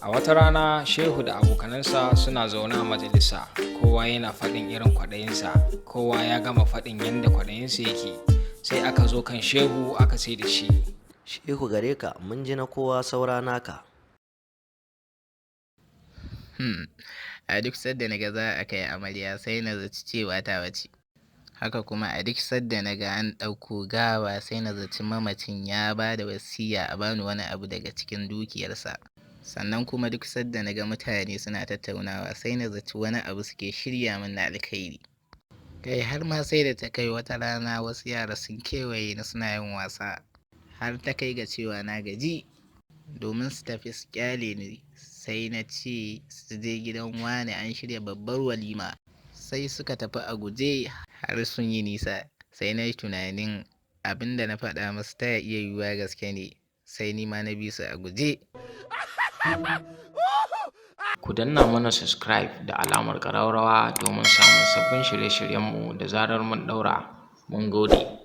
A wata rana Shehu da abokanansa suna zaune a majalisa, kowa yana faɗin irin kwaɗayinsa, kowa ya gama faɗin yadda kwaɗayinsa yake, sai aka zo kan Shehu aka ce da shi. Shehu gare ka, mun ji na kowa saura naka. A duk sanda na ga za a kai amarya sai na zaci cewa tawa ce. Haka kuma a duk sanda na ga an ɗauko gawa sai na zaci mamacin ya ba da wasiyya a bani wani abu daga cikin dukiyarsa. Sannan kuma duk sanda na ga mutane suna tattaunawa sai na zaci wani abu suke shirya min na alkhairi. Kai har ma sai da ta kai wata rana wasu yara sun kewaye ni suna yin wasa har ta kai ga cewa na gaji domin su tafi su ƙyale ni sai na ce su je gidan wane an shirya babbar walima. Sai suka tafi a guje har sun yi nisa sai na yi tunanin abin da na faɗa musu ta iya yiwuwa gaske ne sai ni ma na bi su a guje. Ku danna mana subscribe da alamar ƙararrawa domin samun sabbin shirye-shiryenmu da zarar mun ɗaura. Mun gode.